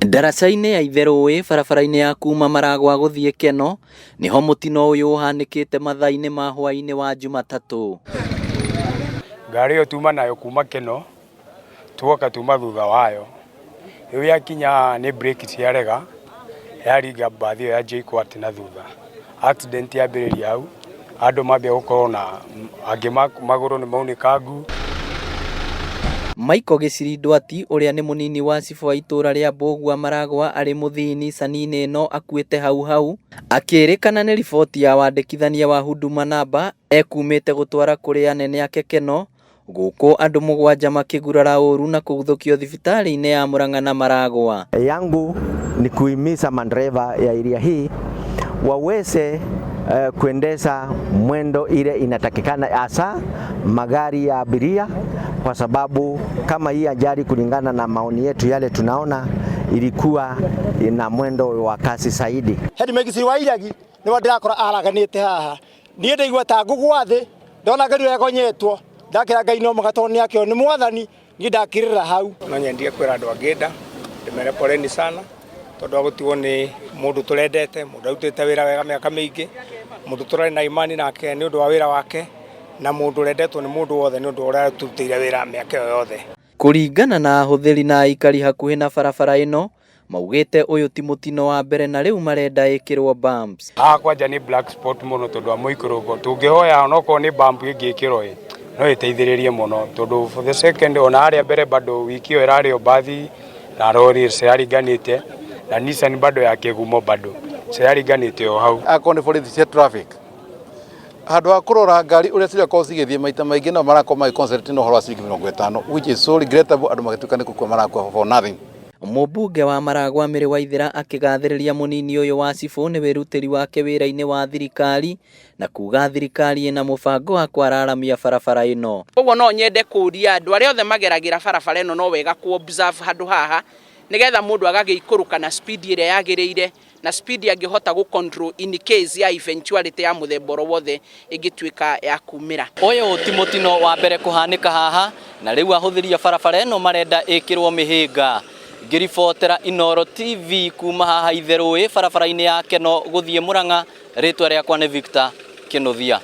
Ndaraca-inĩ ya Itherũĩ barabara-inĩ ya kuma Maragwa gũthiĩ Keno nĩho mũtino ũyũ ũhanĩkĩte mathaa-inĩ ma hwaĩ-inĩ wa Jumatatũ. Ngari ĩyo tuma nayo kuma Keno tuoka tuma thutha wayo rĩu yakinya haha nĩ brake ciarega yaringa mbathi ĩyo ya JKUAT na thutha. Accident yambĩrĩria hau andũ mambia gũkorwo na angĩ magũrũ nĩ maunĩkangu. Michael Gĩciri Ndwati ũrĩa nĩ mũnini wa cibũ wa itũra rĩa Mbũgua Maragwa arĩ mũthii Nissan-inĩ ĩno akuĩte hau hau akĩrĩkana nĩ riboti ya wandĩkithania wa Huduma Namba ekumĩte gũtwara kũrĩ anene ake Keno gũkũ andũ mũgwanja makĩgurara ũru na kũguthũkio thibitarĩ-inĩ ya Murang'a na Maragwa. Yangu ni kuhimiza madereva ya area hii waweze kuendesha mwendo ile inatakikana, hasa magari ya abiria, kwa sababu kama hii ajali, kulingana na maoni yetu yale tunaona, ilikuwa ina mwendo wa kasi zaidi. Headmaster wa Iregi nĩwe ndĩrakora araganĩte haha. Niĩ ndaigua ta ngũgwa thĩ ndona ngari ĩyo ĩgonyetwo, ndakĩra Ngai no mũhaka tondũ nĩakĩo nĩ mwathani, niĩ ndakĩrĩra hau. No nyendie kwĩra andũ a Ngĩnda ndĩmere poleni sana tondũ wa gũtigwo nĩ mũndũ tũrendete, mũndũ arutĩte wĩra wega mĩaka mĩingĩ, mũndũ tũrarĩ na imani nake nĩ ũndũ wa wĩra wake, na mũndũ ũrendetwo nĩ mũndũ wothe nĩ ũndũ wa ũrĩa atũrutĩire wĩra mĩaka ĩyo yothe. Kũringana na ahũthĩri na aikari hakuhĩ na barabara ĩno maugĩte ũyũ ti mũtino wa mbere na rĩu marenda ĩkĩrwo bumps. Haha kwanja nĩ black spot mũno tondũ wa mũikũrũko, tũngĩhoya onokorwo nĩ bump ĩngĩkĩrwo ĩ no ĩteithĩrĩrie mũno tondũ for the second ona harĩa mbere bado wiki ĩyo ĩrarĩ o mbathi na rori ciraringanĩte na Nissan bado ya kĩgumo bado ciraringanĩte o hau. Akorwo nĩ borithi cia traffic, handũ ha kũrora ngari ũrĩa cirakorwo cigĩthiĩ, maita maingĩ no marakorwo magĩ concentrate na ũhoro wa ciringi 50, which is so regrettable. Andũ magĩtuĩka nĩ gũkua marakua for nothing. Mũmbunge wa Maragwa Mary Waithera akĩgathĩrĩria mũnini ũyũ wa cibũ nĩ wĩrutĩri wake wĩra-inĩ wa thirikari na kuga thirikari ĩna mũbango wa kwararamia barabara ĩno. Koguo no nyende kũria andũ arĩa othe mageragĩra barabara ĩno no wega ku observe handũ haha nĩgetha mũndũ agagĩikũrũka na speed ĩrĩa yagĩrĩire na speed angĩhota gũ control in case ya eventuality ya mũthemba oro wothe ĩngĩtuĩka ya kumĩra. Ũyũ ti mũtino wa mbere kũhanĩka haha na rĩu ahũthĩri a barabara ĩno marenda ĩkĩrwo mĩhĩnga. Ngĩribotera Inooro TV kuma haha Itherũĩ barabara-inĩ ya Keno gũthiĩ Murang'a, rĩtwa rĩakwa nĩ Victor Kĩnuthia.